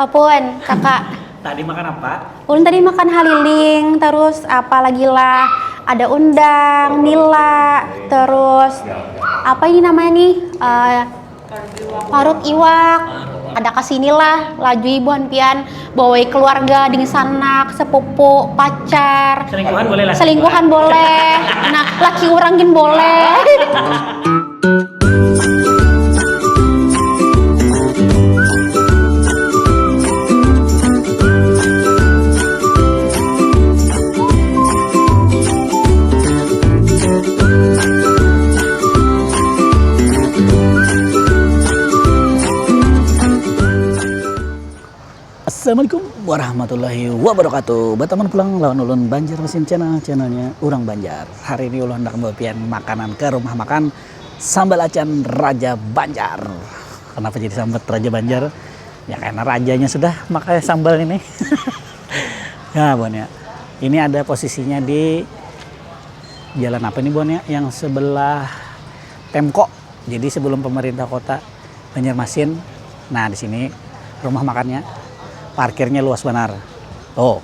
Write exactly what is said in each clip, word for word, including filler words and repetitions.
Apun, kakak? Tadi makan apa? Ulun tadi makan haliling, terus apa lagi lah? Ada undang, nila, terus apa ini namanya nih? Eh, parut iwak. Ada kasini lah, lajui buhan pian, bawai keluarga, dingsanak, sepupu, pacar, Selingkuhan boleh lah. Selingkuhan boleh. Nah, laki urang gin boleh. Assalamualaikum warahmatullahi wabarakatuh. Bataman pulang lawan ulun Banjarmasin Channel, channelnya urang Banjar. Hari ini ulun handak membawa pian makanan ke rumah makan Sambal Acan Raja Banjar. Kenapa jadi sambat Raja Banjar? Ya karena rajanya sudah makanya sambal ini. Ya buhan ya. Ini ada posisinya di jalan apa nih buhan ya? Yang sebelah Pemko. Jadi sebelum pemerintah kota Banjarmasin. Nah, di sini rumah makannya. Parkirnya luas banar. Tuh.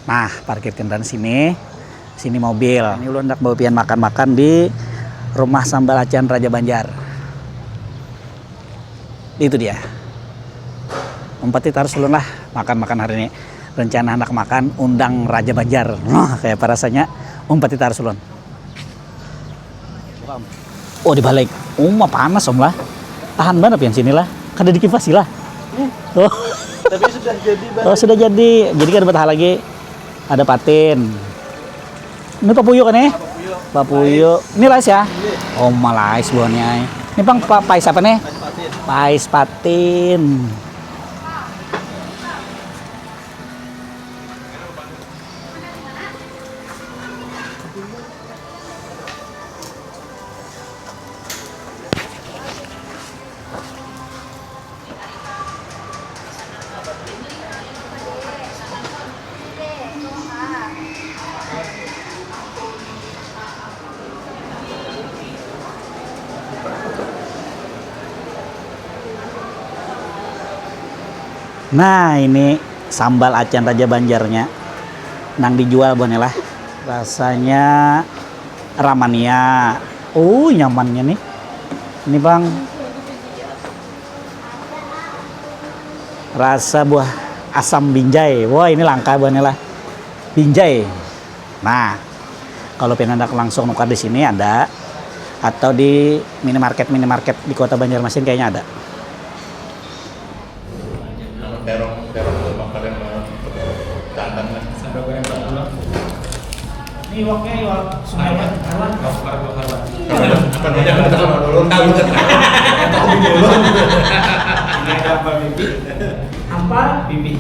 Nah, parkir kendaraan sini. Sini mobil. Ini ulun hendak bawa pian makan-makan di rumah Sambal Acan Raja Banjar. Itu dia. Umpati tarus ulun lah makan-makan hari ini. Rencana anak makan undang Raja Banjar. Nah, kayak apa rasanya? Umpati tarus ulun. Oh, dibalik. Uma panas om lah. Tahan banar pian sini lah. Kada dikipasi lah. Oh. Tapi sudah jadi Oh, sudah jadi. Jadi kada batahan lagi. Ada patin. Ini papuyu kan nih? Papuyu. Ini lais ya? Oh, malais buahnya. Ini pang pa- pais apa nih? Pais patin. Nah, ini sambal acan Raja Banjarnya nang dijual buhannya lah. Rasanya ramania. Uh, nyamannya nih. Ini bang. Rasa buah asam binjai. Wah, ini langka buhannya lah. Binjai. Nah, kalau pian handak langsung nukar di sini ada atau di minimarket minimarket di Kota Banjarmasin kayaknya ada. Terong terong tuh makanan eh, kandang lah. Ini iwaknya iwak sungai kan? Karuan. Apa namanya kita kalau dulu tahu kan? Tahu dulu. Ini ada apa pipi? Ampal pipi.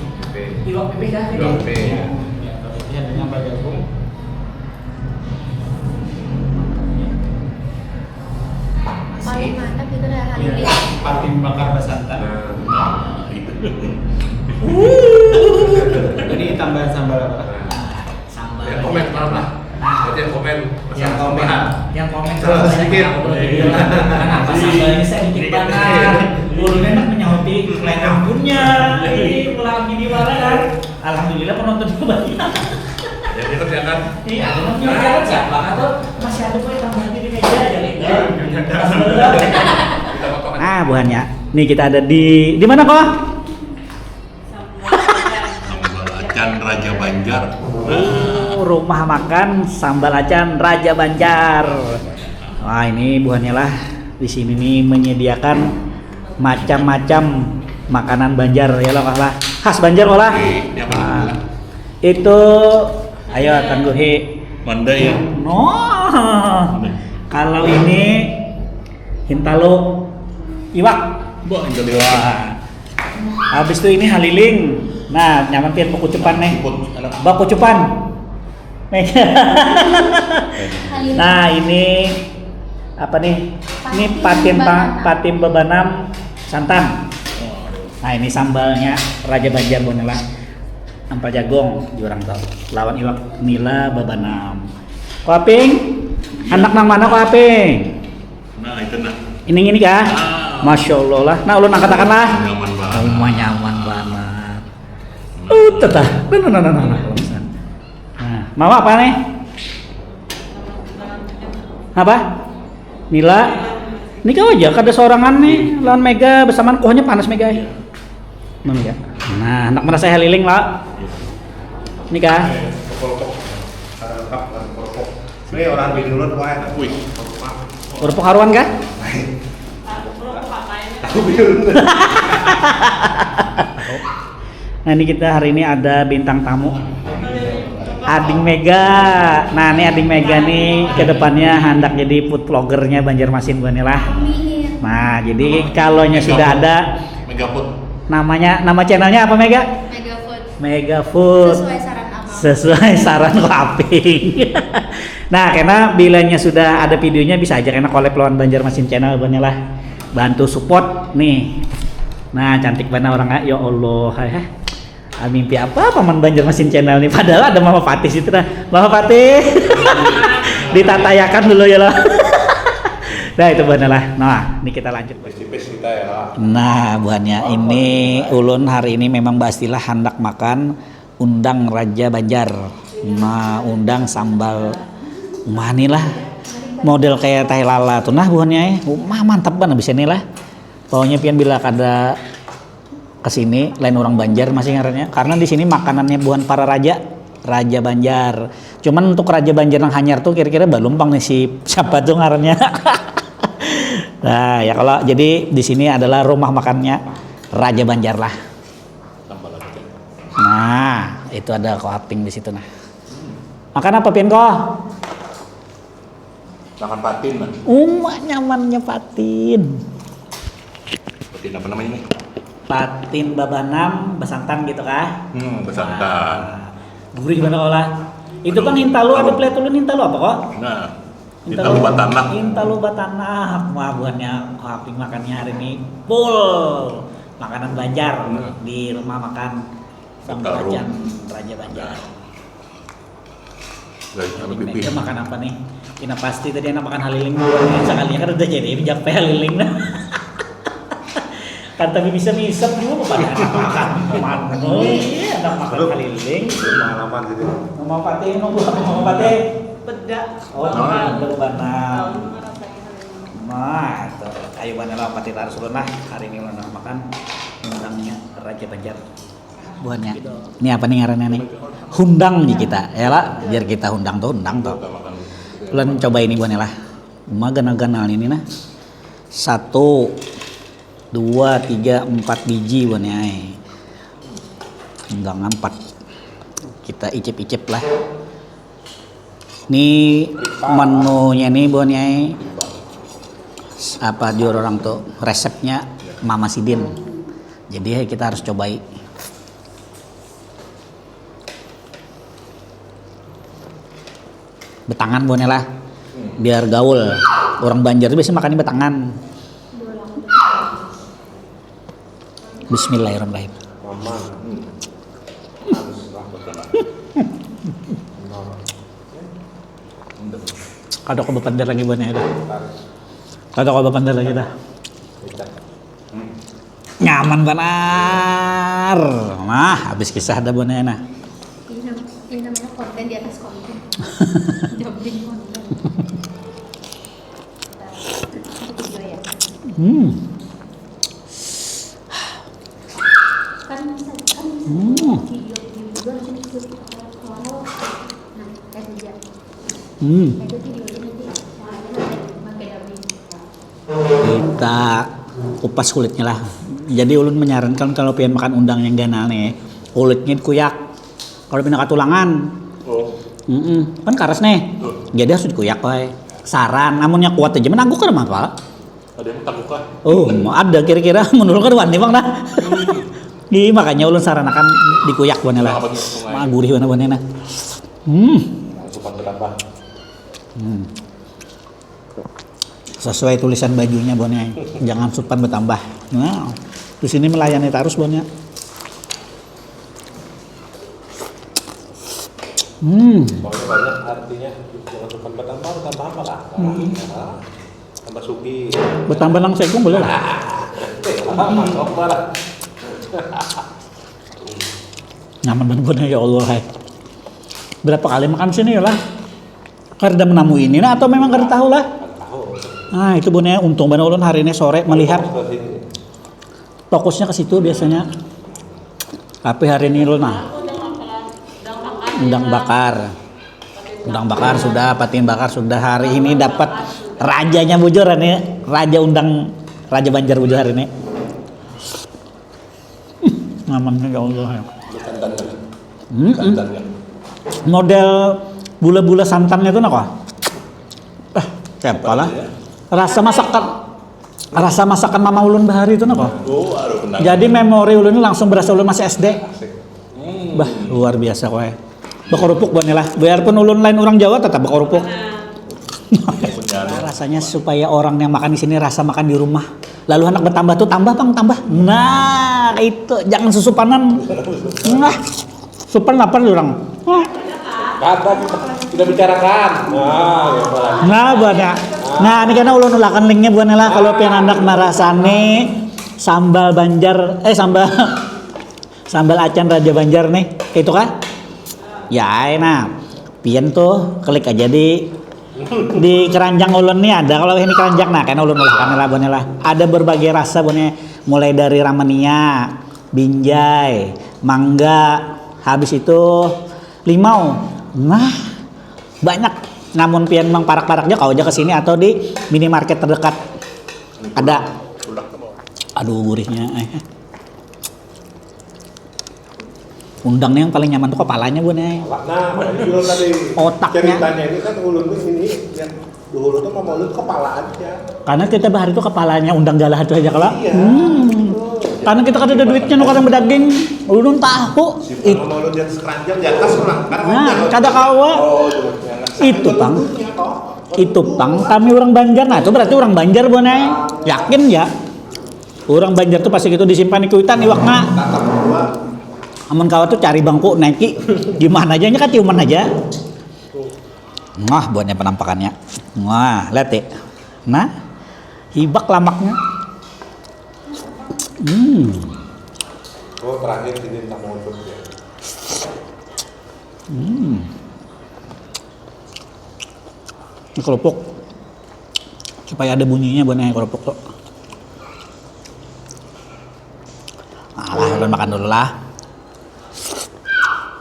Iwak pipi kah? Iwak pipi. Ya, ya, tapi dia adanya ampal jagung. Paling mantap itu dah Ya, haliling. Patin bakar basantan. Nah, itu. Ini tambahan sambal apa? Sambal. Ya komen malam lah. Berarti yang komen. Yang komen, yang komen Salah sedikit. Kenapa sambalnya sedikit banget? Ulun enak menyahuti lain ampunnya. Ini pulang gini malah kan. Alhamdulillah penonton banyak. Ya kita jangan. Iya, penonton siapa atau masih ada kok yang tambah di meja aja nih. Kita potong aja. Ah, buhannya. Nih kita ada di di mana kok? Sambal acan Raja Banjar. Oh, rumah makan sambal acan Raja Banjar. Wah, ini buhannya lah. Di sini nih menyediakan macam-macam makanan Banjar ya loh lah. Khas Banjar kok lah. Ini apa? Nah, itu ayo tangguhi. Manda ya. No. Kalau ini hintalo iwak. Bah, ini liwat. Wah. Habis itu ini haliling. Nah, nyaman pian bakucupan nih. Ikut anak. Bakucupan. Nih. Haliling. Nah, ini apa nih? Ini patin pa- patin babanam santan. Nah, ini sambalnya Raja Banjar buhannya lah. Ampal jagung jurang tau. Lawan iwak nila babanam. Ko Aping, anak nang mana ko Aping? Nah, itu nah. Ini ini kah? Masya Allah lah. Nah, ulun angkatakan lah. Nyaman banget. Oh, nyaman banget. Tuh, tah. Nah, nah, nah, nah, nah, nah. Nah, mama apa nih? Apa? Nila? Ini kau aja, kada sorangan nih, lawan Mega, bersamaan kuahnya panas Mega. Nah, Mega. Nah, anak merasa haliling lah. Ini kah? Ini orang di dulu tuh, wih. Kerupuk haruan kah? Tahu biru. Nah, ini kita hari ini ada bintang tamu. Ading Mega. Nah, ini Ading Mega nih ke depannya hendak jadi food vloggernya Banjarmasin buhannya lah. Nah, jadi kalau nya sudah ada Mega Food. Namanya, nama channelnya apa Mega? Mega Food. Mega Food. Sesuai saran abang. Sesuai saran Ko Aping. Nah, karena bilanya sudah ada videonya bisa aja kena collab lawan Banjarmasin Channel buhannya lah. Bantu support nih. Nah, cantik banget orangnya. Ya Allah, hai, hai. Ah, mimpi apa paman Banjarmasin Channel nih? Padahal ada Mama Fatih situ nah. Mama Fatih. Ditatayakan dulu ya loh. Nah, itu buhannya lah. Nah, ini kita lanjut. Tipis-tipis kita ya. Nah, buhannya ini ulun hari ini memang pastilah hendak makan undang Raja Banjar. Nah, undang sambal umah nih lah. Model kayak tahi lala tuh nah buhannya eh. Umah mantap banget bisa nih lah. Pokoknya pian bila kada ke sini lain orang Banjar masih ngarannya. Karena di sini makanannya buhan para raja, Raja Banjar. Cuman untuk Raja Banjar yang hanyar tuh kira-kira balum pang nih si siapa tuh ngarannya. Nah, ya kalau jadi di sini adalah rumah makannya Raja Banjar lah. Tambah lagi. Nah, itu ada Ko Aping di situ nah. Makan apa pian Ko? Makan patin nah. Uma nyamannya patin. Patin apa namanya nih? Patin babanam basantan gitu kah? Hmm, basantan. Nah, gurih banget olah. Itu kan hintalu ada pelet ulun hintalu apa kok? Nah, hintalu batanah. Hintalu batanah. Wah, buhannya Ko Aping makannya hari ini full makanan Banjar di rumah makan Sang Rajan Raja Banjar. Guys, anu pipi. Meja makan apa nih? Pina pasti tadi anak makan haliling dulu. Sekalinya kan udah jadi mencapai haliling nah. Kan tapi bisa ngisep juga pada anak makan. Manu, iya, anak makan haliling. Pengalaman jadi. Mama Fatih, nunggu apa Mama Fatih? Beda. Oh, nah. Beda banget. Nah, itu. Ayo mana lah Fatih harus ulun lah. Hari ini ulun makan undangnya Raja Banjar. Buhannya. Ini apa nih ngarannya nih? Hundang di kita. Ya lah, biar kita hundang tuh, hundang tuh. Kalian coba ini buhannya lah. Uma ganal-ganal ini nah. Satu, dua, tiga, empat biji buhannya. Eh. Hundang empat. Kita icip-icip lah. Ini menunya nih buhannya. Eh. Apa jur orang tuh resepnya Mama Sidin. Jadi kita harus cobai. Betangan buhannya lah. Biar gaul. Orang Banjar tuh biasa makannya betangan. Bismillahirrahmanirrahim. Mama. Hmm. Harus lah betul. Kada kau bapander lagi buhannya itu. Kada kau bapander lagi dah. Nyaman banar. Nah, habis kisah dah buhannya nah. Ini, nam- ini namanya konten di atas konten. Dubbing konten. Kita, kita video ya. Hmm. Kan bisa, kan bisa Hmm. Video, video, video, harusnya disebut, eh, suara. Nah, kayak kerja. Hmm. Kayak gitu video aja nanti. Suaranya pakai dubbing. Kita kupas kulitnya lah. Jadi ulun menyarankan kalau pengen makan undang yang ganal nih, kulitnya dikuyak. Kalau pina katulangan, oh. Mm-mm. Kan karas nih. Betul. Jadi harus dikuyak wae. Saran, amunnya kuat aja menangguk kada apa? Ada yang takut kah? Oh, ada kira-kira menurut kan wani bang dah. Hmm. Ih, makanya ulun saranakan dikuyak buhannya lah. Nah, gurih buhannya nah. Hmm. Nah, supan bertambah. Hmm. Sesuai tulisan bajunya buhannya. Jangan supan bertambah. Nah, di sini melayani terus buhannya. Hmm. Pokoknya banyak artinya jangan supan bertambah, bertambah apa lah? Hmm. Nah, tambah sugi. Bertambah nang sekung boleh lah. Eh, apa, apa, apa lah. Nyaman banget, ya Allah, hai. Berapa kali makan sini lah? Kada menamu ini nah, atau memang kada tahu lah? Nah, itu bunyi untung banget ulun hari ini sore melihat. Fokusnya ke situ biasanya. Tapi hari ini ulun nah, undang bakar. Undang bakar sudah, patin bakar sudah. Hari ini dapat rajanya bujur ini, raja undang, raja Banjar bujur hari ini. Nyamannya, ya Allah, ya. Model bula-bula santannya tuh nah, kok. Ah, siapa lah? Rasa masakan, rasa masakan mama ulun bahari itu nah, kok. Jadi memori ulun ini langsung berasa ulun masih S D. Bah, luar biasa, kok, ya. Bakarupuk, buhannya lah. Biarpun ulun lain orang Jawa, tetap bakarupuk. Rasanya supaya orang yang makan di sini rasa makan di rumah. Lalu anak bertambah tuh, tambah, pang, tambah. Nah, itu jangan susupanan. Nah, supan lapar orang. Nah. Kata kita, kita bicarakan. Nah, ya, Pak. Nah, banyak. Nah, ini karena ulun ulakan linknya, buhannya lah, kalau pian anak marasani sambal Banjar, eh, sambal sambal acan Raja Banjar nih, itu kah? Ya, ai, nah, pian tuh klik aja di di keranjang ulun nih ada, kalau ini keranjang, nah, kan ulun ulahkan lah, buhannya lah. Ada berbagai rasa, buhannya, mulai dari ramenia, binjai, mangga, habis itu limau. Nah, banyak. Namun pian mang parak-paraknya, kau aja ke sini atau di minimarket terdekat. Ada. Aduh, gurihnya. Eh. Undang nih yang paling nyaman tuh kepalanya, buhannya. Nah, makanya dulu tadi otaknya. Ceritanya ini kan ulun tuh sini, yang dulu tuh mama ulun tuh kepala aja. Karena kita bahari tuh kepalanya undang galah itu aja, kalau. Iya. Hmm. Karena kita kada ada duitnya nukar yang bedaging, ulun tahu. Simpan mama ulun yang sekeranjang di atas orang. Nah, kada kawa. Oh, itu. Itu, pang. Itu, pang, kami orang Banjar. Nah, itu berarti orang Banjar, buhannya. Yakin ya? Orang Banjar tuh pasti gitu disimpan di kuitan iwaknya. Amun kawa tuh cari bangku, naiki. Di mana aja, nya katiuman aja. Nah, buhannya penampakannya. Nah, lihat deh. Nah, hibak lamaknya. Hmm. Oh, terakhir sini tak mau ya. Hmm. Ini kerupuk. Supaya ada bunyinya, buhannya, kerupuk tuh. Alah, ulun makan dulu lah.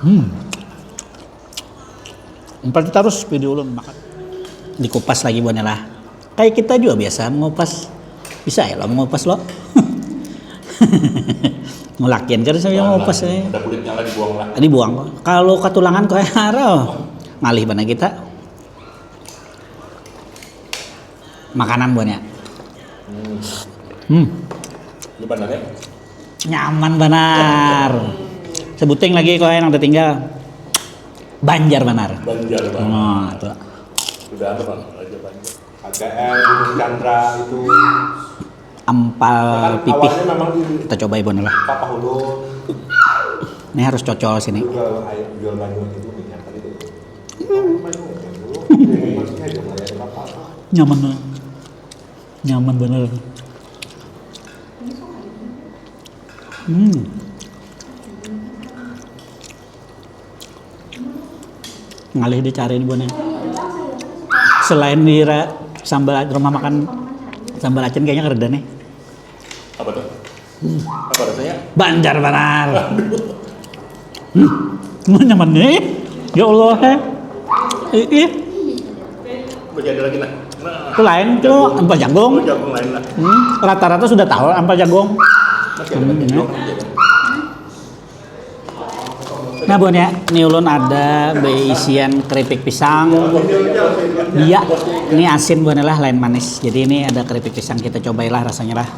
Hmm. Empat terus video ulun makan. Dikupas lagi, buhannya lah. Kayak kita juga biasa mengupas. Bisa ya lo mengupas lo? Ngulakin kan saya mengupas ya. Ada kulitnya lah dibuang lah. Dibuang. Kalau katulangan kok haro. Ngalih banar kita. Makanan, buhannya. Hmm. Hmm. Ini banar ya? Nyaman banar. Sebuting lagi kok yang tertinggal. Banjar banar. Banjar banar. Oh, itu. Sudah ada, Bang, Raja Banjar. K T M, Gunung Chandra itu. Ampal pipih. Awalnya memang di. Kita coba, buhannya lah. Papa Hulu. Ini harus cocol sini. Jual air, jual banyu itu minyak tadi tuh. Nyaman, nyaman bener. Hmm. Ngalih dicari nih, buhannya. Selain di ra-, sambal, rumah makan sambal acen kayaknya kereda nih. Apa tuh? Apa rasanya? Banjar banar. Hmm. Nyaman nih. Ya Allah, eh. Ih, ih. Masih ada lagi, nah. Nah. Itu lain tuh, ampal jagung. Oh, jagung lain lah. Hmm. Rata-rata sudah tahu ampal jagung. Masih ada lagi. Hmm. Nah, buhannya, ini ulun ada beisian keripik pisang. Iya, ini asin, buhannya lah, lain manis. Jadi ini ada keripik pisang, kita cobailah rasanya lah.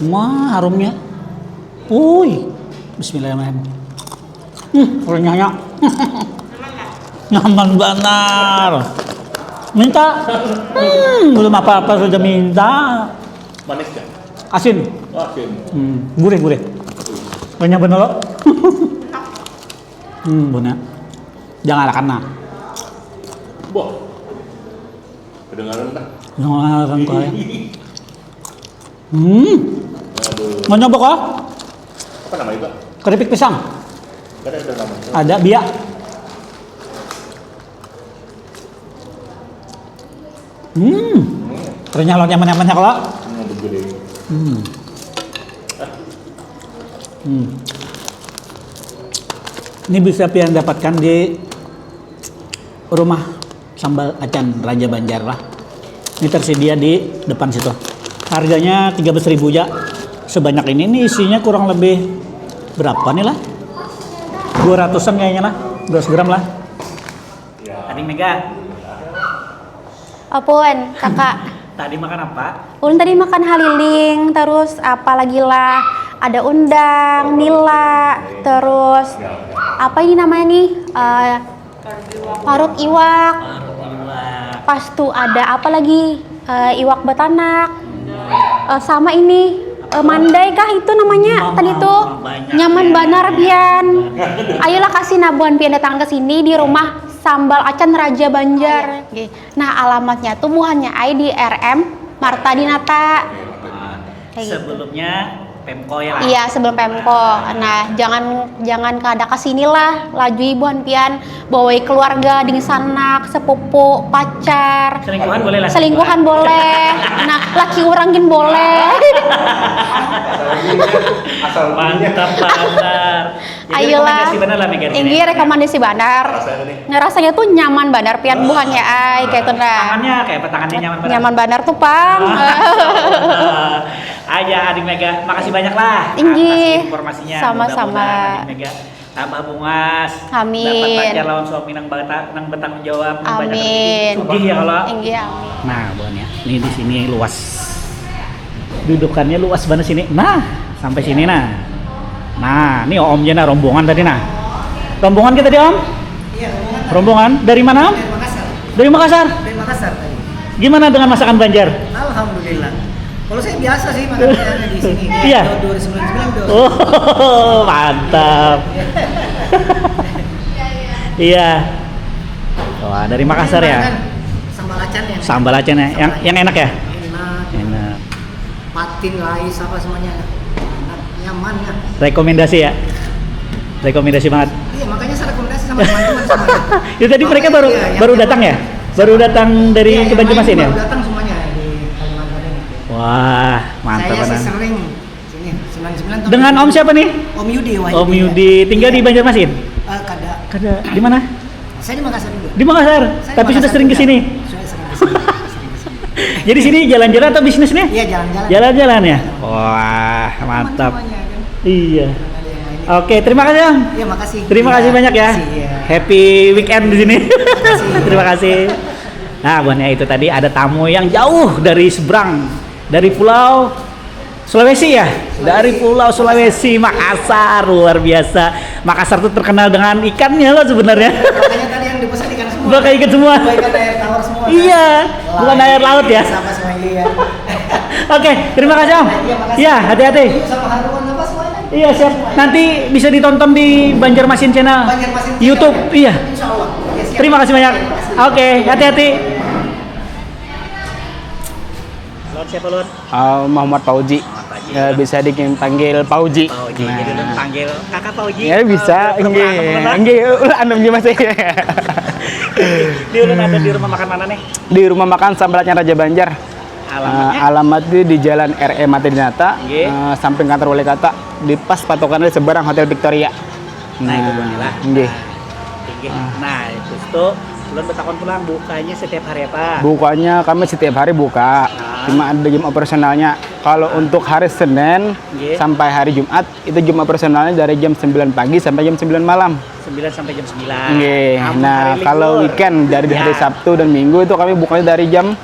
Wah, harumnya. Uy, bismillahirrahmanirrahim. Hmm, renyahnya. Nyaman banar. Minta. Hmm, belum apa-apa sudah minta. Manis ya? Asin. Oh, asin. Hmm, gurih, gurih. Renyah bener lo. Hmm, buhannya. Jangan rakan nah. Boh. Kedengaran dah. Kedengaran kau ya. Hmm. Aduh. Mau nyoba kah? Apa nama itu? Keripik pisang. Ada ada nama itu. Ada bia. Hmm. Renyah lo nyaman-nyamannya kalau. Hmm, begini. Hmm. Hmm. Ini bisa pian dapatkan di rumah sambal acan Raja Banjar lah. Ini tersedia di depan situ. Harganya tiga belas ribu aja. Sebanyak ini, ini isinya kurang lebih berapa nih lah? Dua ratusan kayaknya lah, dua ratus gram lah. Tadi Mega, Apun, kakak. tadi makan apa? Ulun tadi makan haliling, terus apa lagi lah? Ada undang, nila, terus apa ini namanya nih? Eh, parut iwak. Parut iwak. Pas tuh ada apa lagi? Eh, iwak betanak. Eh, sama ini eh, mandai kah itu namanya? Tadi tuh banyak. Nyaman banar pian. Ayolah kasih nabuhan pian datang ke sini di rumah sambal acan Raja Banjar. Oke. Nah, alamatnya tuh buhannya ai di R M Marta Dinata. Kayak gitu. Sebelumnya Pemko ya lah. Iya, sebelum Pemko. Nah, jangan jangan kada ke sini lah, lajui buhan pian bawai keluarga, dingsanak, sepupu, pacar. Selingkuhan boleh lah. Selingkuhan boleh. Nah, laki urang gin boleh. Asal bunyinya. Mantap banar. Jadi Ayolah. Rekomendasi banar lah Mega. Inggih rekomendasi banar. Rasanya nih. Ngerasanya tuh nyaman banar pian buhannya ai kayak itu nah. Tangannya kayak apa, tangannya nyaman banar. Nyaman banar tuh pang. Aja Adik Mega, makasih banyak lah Inggih. Atas informasinya. Sama-sama. Mudah-mudahan Adik Mega tambah bungas. Amin. Dapat pacar lawan suami nang bata- nang bertanggung jawab, nang banyak Amin. rezeki. Sugih ya kalau. Inggih amin. Nah, buhannya. Ini di sini luas. Dudukannya luas banget sini. Nah, sampai sini nah. Nah, ini omnya nah rombongan tadi nah. Rombongan kita tadi om? Iya, rombongan Rombongan dari mana om? Dari Makassar. Dari Makassar. Dari Makassar tadi. Gimana dengan masakan Banjar? Alhamdulillah. Kalau saya biasa sih makan di sini. Iya. Dua sembilan sembilan dua. Oh, mantap. Iya. Wah, dari Makassar ya. Sambal acan ya. Sambal acan ya, yang yang enak ya? Enak. Enak. Patin, lais, apa semuanya enak. Enak, nyaman ya. Rekomendasi ya. Rekomendasi banget. Iya, makanya saya rekomendasi sama teman-teman semua. Ya tadi mereka baru Iya, yang baru yang datang ya? Baru datang dari Iya, yang Banjarmasin lain ya? Baru datang semuanya di Kalimantan ini. Wah, mantap Saya sih benar. Sering sini sembilan sembilan tahun. Dengan Om siapa nih? Om Yudi. Wah, Om iya. Yudi, tinggal di Banjarmasin? Eh, kada. Kada. Di mana? Saya di Makassar juga. Di Makassar. Saya Tapi di sudah Makassar sering ke juga. sini. Sudah sering ke sini. Sering ke sini. Jadi sini jalan-jalan atau bisnis nih? Iya, jalan-jalan. Jalan-jalan ya. Wah, mantap. Semuanya, kan? Iya. Ada yang lain. Oke, terima kasih Om. Iya, makasih. Terima kasih Iya, banyak ya. Makasih, iya. Happy weekend di sini. Terima kasih. Nah, buahnya itu tadi ada tamu yang jauh dari seberang, dari pulau Sulawesi ya, dari Pulau Sulawesi, Makassar, luar biasa. Makassar tuh terkenal dengan ikannya loh sebenarnya. Makanya tadi yang dipesan ikan semua. Bukan ikan semua. Bukan ikan air tawar semua. Iya, bukan air laut ya. Sama semua iya. Oke, terima kasih Om. Iya, makasih. Ya, hati-hati. Sama haruan apa semuanya? Iya siap. Nanti bisa ditonton di Banjarmasin Channel. Banjarmasin Channel. YouTube. Iya. Insya Allah. Ya, siap. Terima kasih banyak. Oke, hati-hati. Lon siapa Lon? Uh, Muhammad Fauji. Muhammad Fauji. Ya, bisa dipanggil Fauji. Fauji. Jadi Lon panggil kakak Fauji. Ya bisa. Kalau Nggih, berperan apa, Lon? nggih, ulah anu nggih masih. Di ulun ada di rumah makan mana nih? Di rumah makan Sambalnya Raja Banjar. Alamatnya? Eh, alamat di, di Jalan R E Marta Dinata, Nggih. Eh, samping kantor wali kota, di pas patokannya di seberang Hotel Victoria. Nah, itu boleh lah. Nggih. Tinggi. Nah, itu tuh ulun bertakon pulang bukanya setiap hari apa? Bukanya kami setiap hari buka. Ah. Cuma ada jam operasionalnya. Kalau untuk hari Senin Nggih. sampai hari Jumat itu jam operasionalnya dari jam sembilan pagi sampai jam sembilan malam. Sembilan sampai jam sembilan. Nggih. Amun Nah, hari libur. Kalau weekend dari Ya. hari Sabtu dan Minggu itu kami bukanya dari jam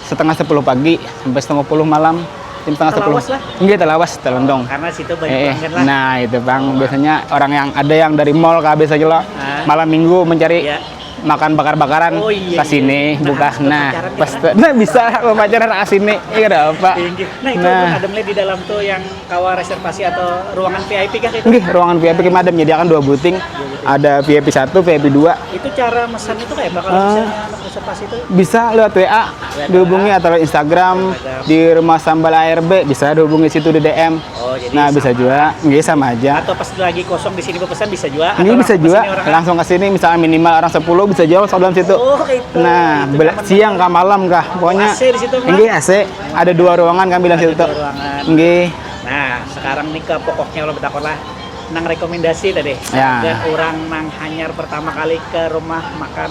setengah sepuluh pagi sampai setengah sepuluh malam. Jam setengah sepuluh. Telawas lah. Nggih, telawas telendong. Karena situ banyak Eh, pelanggan lah. Nah, itu Bang, biasanya orang yang ada yang dari mall kah biasanya lo Ah. malam Minggu mencari Ya. makan bakar-bakaran, oh, iya, ke sini, iya, buka. Nah, nah, pas nah, bisa lah, pacaran ke sini, ya, ada apa? Nah, itu nah, ada melihat di dalam tuh yang kawa reservasi atau ruangan V I P kah itu? Nggih, ruangan V I P kami ada menyediakan dua boothing, ada V I P satu, V I P dua. Itu cara mesan itu kayak apa kalau uh, misalnya reservasi itu? Bisa lewat W A, W A, dihubungi atau lewat Instagram, Instagram, di rumah sambal A R B, bisa dihubungi situ di D M. Oh, jadi nah, bisa juga. Nggih, sama aja. Atau pas lagi kosong di sini berpesan bisa juga. Ini bisa juga. Langsung ke sini, misalnya minimal orang sepuluh, bisa juga langsung dalam situ. Oh, itu. Nah, siang kah malam kah, pokoknya. A C di situ, Pak? Nggih, A C. Ada dua ruangan kami dalam situ. Ada dua ruangan. Nggih. Nah, sekarang nih ke pokoknya, lo betakon lah. Nang rekomendasi tadi. Ya. Dan orang nang hanyar pertama kali ke rumah makan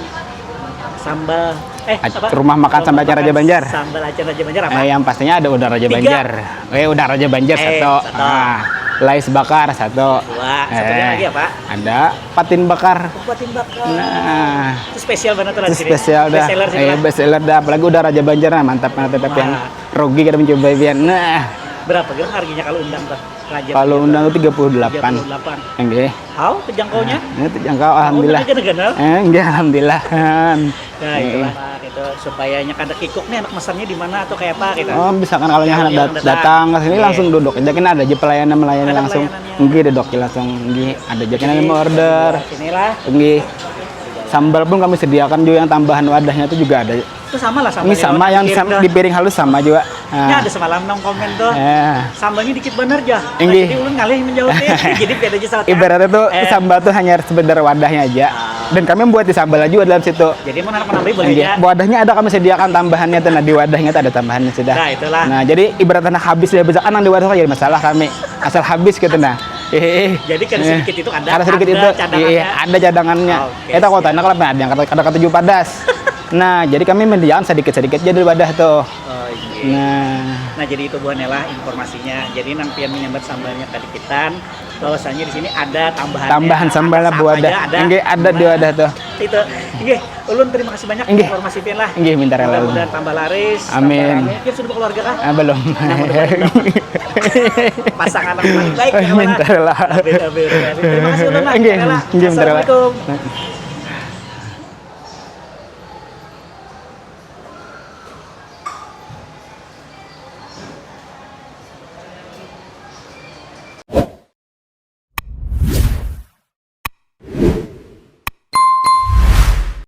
sambal eh, apa? Rumah makan sambal Acan Raja Banjar. Sambal Acan Raja Banjar apa? Eh, yang pastinya ada udang Raja Banjar. Eh, udang Raja Banjar satu. Eh, satu. Ah, lais bakar satu. Dua. Satunya eh, lagi apa? Ada patin bakar. Oh, patin bakar. Nah. Itu spesial banget tuh di sini. Spesial dah. Best seller sih. Eh, best seller dah. Apalagi udang Raja Banjar, nah, mantap banget, tapi yang rugi kada mencoba pian. Nah. Berapa kira harganya kalau udang tuh? Kalau udang tuh tiga puluh delapan. Tiga puluh delapan. Nggih. How terjangkaunya? Nah, ini terjangkau, alhamdulillah. Oh, ganal-ganal? Eh, nggih, alhamdulillah. Nah, itulah, Pak, gitu. Supaya nya kada kikuk nih, anak mesannya di mana atau kayak apa gitu. Oh, misalkan kalau yang datang ke sini langsung duduk aja, kan ada aja pelayanan melayani langsung. Nggih, duduk aja langsung. Nggih, ada aja kan mau order. Sinilah. Nggih. Sambal pun kami sediakan juga, yang tambahan wadahnya itu juga ada. Itu sama lah sama. Ini sama yang di piring halus sama juga. Nah. Ada semalam nang komen tuh. Eh. Sambalnya dikit bener ja. Inggih. Jadi ulun ngalih menjawab. Jadi beda aja salah. Ibaratnya tuh eh, sambal tuh hanya sekedar wadahnya aja. Ah. Dan kami membuat di sambal juga dalam situ. Jadi mau anak menambah boleh ya. Wadahnya ada kami sediakan tambahannya tuh. Nah, di wadahnya tuh ada tambahannya sudah. Nah, itulah. Nah, jadi ibaratnya habis ya, bisa kan yang di wadah jadi masalah kami. Asal habis gitu nah. Jadi kan sedikit itu ada. Ada sedikit ada itu. Cadangannya. Iya, ada cadangannya. Oke, eh, tak kau tanya kalau ada yang kata kata ketujuh padas. Nah, jadi kami mendiang sedikit-sedikit jadi wadah tuh. Oh, iya. Nah. Nah, jadi itu buhannya lah informasinya. Jadi nang pian menyambat sambalnya kadikitan, bahwasanya di sini ada tambahan tambahan sambal buat ada. Enggak ada di wadah tuh. Itu. Enggak, ulun terima kasih banyak informasi pian lah. Enggak, minta rela. Mudah-mudahan tambah laris. Amin. Pian sudah berkeluarga kah? Ah, belum. Nah, mudah-mudahan pasangan yang baik. Minta rela. Terima kasih ulun lah. Enggak, minta rela. Assalamualaikum.